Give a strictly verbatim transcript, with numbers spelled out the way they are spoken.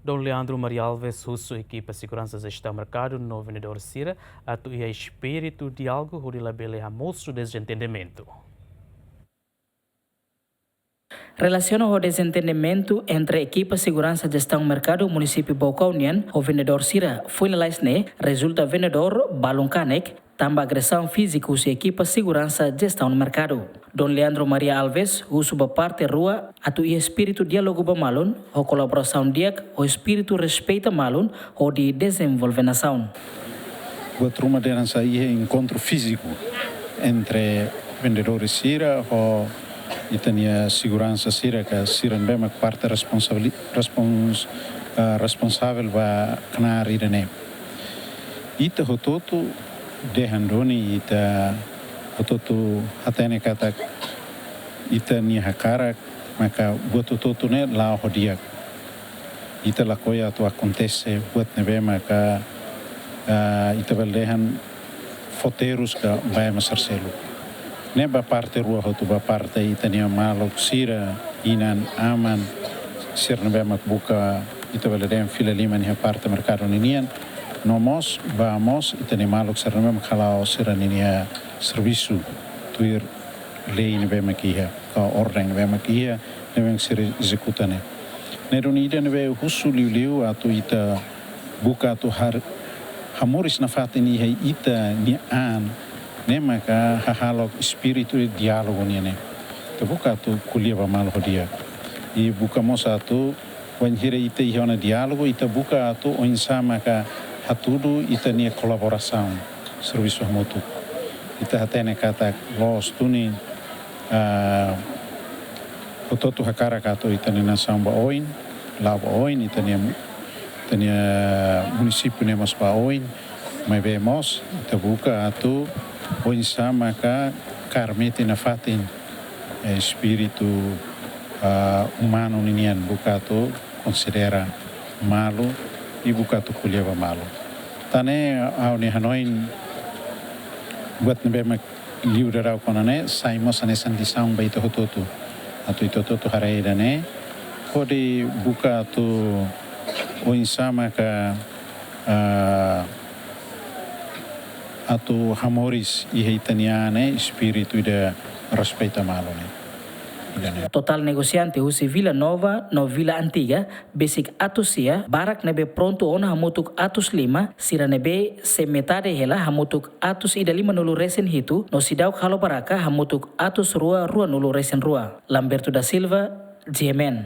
Dom Leandro Maria Alves husu ekipa seguransa jestaun merkadu no vendedór sira atu iha espíritu diálogu hodi labele hamosu dezentendimentu. Relasiona ho dezentendimentu entre ekipa seguransa jestaun merkadu munisípiu Baucau nian ho vendedór sira, foin lalais ne'e rezulta vendedór balun kanek, tanba agresaun fíziku husi ekipa seguransa jestaun merkadu. Dom Leandro Maria Alves husu ba parte rua atu iha espíritu diálogu ba malun, ho kolaborasaun di'ak, ho espíritu respeita malun, hodi dezenvolve nasaun. Buat ruma dehan sai iha enkontru fíziku entre vendedores sira ho ita-nia seguransa sira ka sira ne'ebé mak parte responsabili-, respons-, ah, responsavel ba knaar ida-ne'e. Ita hotu-hotu dehan duni, ita hotu-hotu hatene katak ita-nia hakarak maka buat hotu-hotu ne'e la'o ho di'ak. Ita lakohi atu akontese buat ne'ebé maka, ah, ita bele dehan fó terus ka ba ema sira seluk. Ne'e ba parte rua hotu, ba parte ita-nia maluk sira, inan-aman sira ne'ebé mak buka, ita bele dehan fila liman iha parte merkadu ninian. No mós ba mós ita-nia maluk sira ne'ebé mak hala'o sira-ninia servisu tuir lei ne'ebé mak iha, ka orden ne'ebé mak iha, ne'ebé mak sira ezekuta ne'e. Ne'e duni ida ne'ebé husu liuliu atu ita buka atu har-, hamoris nafatin iha ita-nia an, ne'e maka hahalok espíritu diálogu nian ne'e. Ita buka atu ko'alia ba malu ho di'ak. I buka mós atu, wainhira ita iha ona diálogu, ita buka atu oinsá maka hatudu ita-nia kolaborasaun servisu hamutuk. Ita hatene katak loos duni, ah, hotu-hotu hakarak atu ita-nia nasaun ba oin, la'o ba oin, ita-nia, ita-nia munisípiu ne'e mós ba oin, maibé mós ita buka atu oinsá maka kaer metin nafatin, eh, espíritu, ah, umanu ninian, buka atu konsidera malu i buka atu ko'alia ba malu. Tan ne'e ha'u-nia hanoin buat ne'ebé mak liu daudauk ona ne'e sai mós hanesan lisaun ba ita hotu-hotu. Atu ita hotu-hotu haree ida-ne'e, hodi buka atu oinsá maka, ah, atu hamoris iha ita-nia an ne'e espíritu ida respeita malu ne'e. Ida-ne'e. Totál negosiante husi Vila Nova no Vila Antiga besik atus sia, barak ne'ebé prontu ona hamutuk atus lima, sira ne'ebé sei metade hela hamutuk atus ida limanulu resin hitu, no seidauk halo barraka hamutuk atus rua ruanulu resin rua. Lamberto da Silva, G M N.